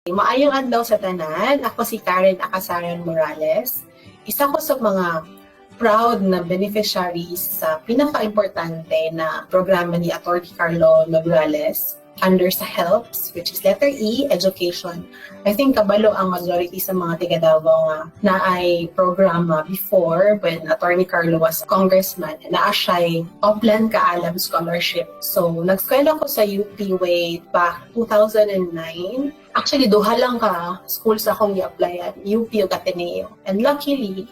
Maayong adlaw sa tanan. Ako si Karen Acasaran Morales. Isa ko sa mga proud na beneficiaries sa pinaka-importante na programa ni Atty. Carlo Nograles under sa HELPS, which is letter E, education. I think kabalo ang majority sa mga tiga Davao nga naay programa before when Attorney Carlo was congressman, naa siya'y Oplan Kaalam Scholarship. So, nag-eskwela ko sa UP way back 2009. Actually, duha lang ka school sa akong gi-applyan, UP ug Ateneo. And luckily,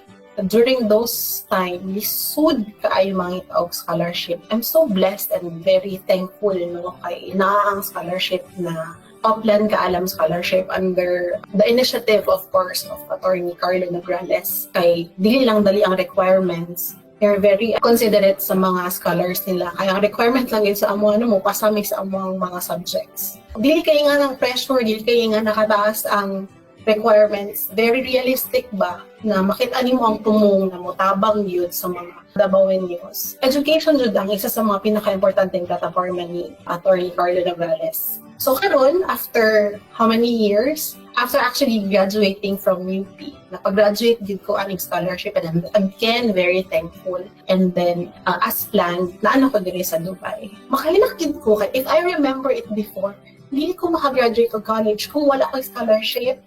during those time, lisod kaayo mangita og scholarship. I'm so blessed and very thankful, no, kay naa ang scholarship na Oplan Kaalam Scholarship under the initiative, of course, of Attorney Carlo Nograles. Kay dili lang dali ang requirements. They're very considerate sa mga scholars nila. Kaya ang requirement lang yun sa amo, ano mo, pasami sa among mga subjects. Dili kay nga ng pressure, dili kay nga nakataas ang requirements. Very realistic ba na makita nimo ang tumong na motabang yun sa mga Dabawenyos. Education jud ang isa sa mga pinaka-importanteng plataforma ni Attorney Carlo Nograles. So karon, after how many years? After actually graduating from UP, napag-graduate din ko aning scholarship and I'm again very thankful. And then, as planned, naano ko diri sa Dubai. Makahilak gid ko kay if I remember it before, hindi ko makagraduate og college kung wala ko scholarship.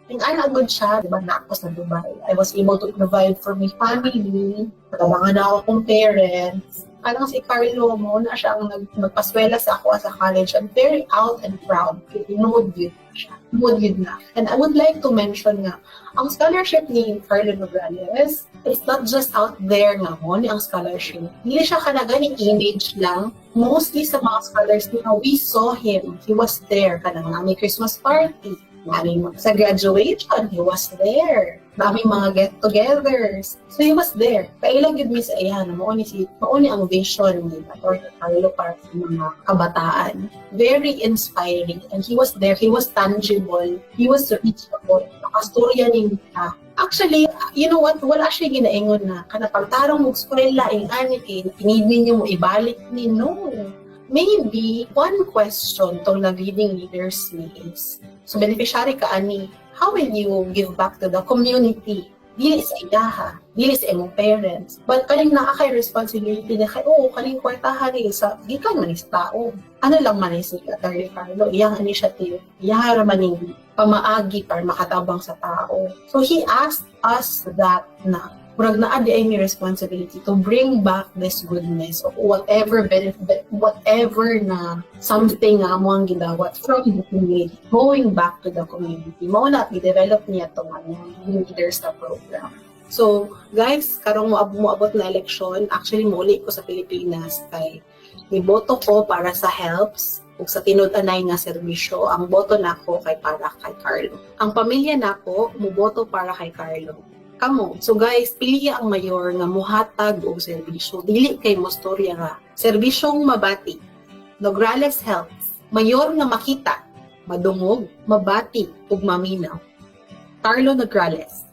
Yung ana good siya, di ba, na ako sa Dubai. I was able to provide for my family, natabangan na ako kong parents. Kanang si Carlo mo na siya ang nagpaswela sa ako sa college. I'm very out and proud. Tinuod yun siya. Tinuod yun na. And I would like to mention nga, ang scholarship ni Carlo Nograles, it's not just out there nga mo ni ang scholarship. Hindi siya kanang image lang. Mostly sa mga scholars niya, we saw him. He was there. Kanang may Christmas party. Maraming sa graduation, he was there. Maraming mga get-togethers. So he was there. Kailang gyud mi sa iya na mao ni ang vision ni Atty. Carlo para sa mga kabataan. Very inspiring. And he was there. He was tangible. He was reachable. Nakastorya ni siya. Actually, you know what? Wala siya ginaingon na kana pagtarong mo eskwela, ing ani kay need ninyo mo ibalik ni, no. Maybe one question tong nag-leading leaders ni is, so beneficiary ka ani, how will you give back to the community? Dili sa iyaha, dili sa imong parents. But kaning naa kay responsibility na kay, oo, kaning kwartahan ni sa gikan man ni sa tao. Ano lang man ni si Atty. Carlo, iyang initiative, iyang ra man ning pamaagi para makatabang sa tao. So he asked us that na murag naa di ay may responsibility to bring back this goodness of whatever benefit, whatever na something nga amo ang gidawat from the community, going back to the community. Mao na gi-develop niya tong ano, leaders na program. So, guys, karong moabot na eleksyon, actually muli ko sa Pilipinas kay boto ko para sa HELPS ug sa tinud-anay nga serbisyo. Ang boto nako kay para kay Carlo. Ang pamilya nako muboto para kay Carlo. Kamo. So guys, pili ang mayor nga muhatag og serbisyo. Dili kay mostorya nga. Serbisyong mabati. Nograles Helps. Mayor nga makita, madungog, mabati ug maminaw. Carlo Nograles.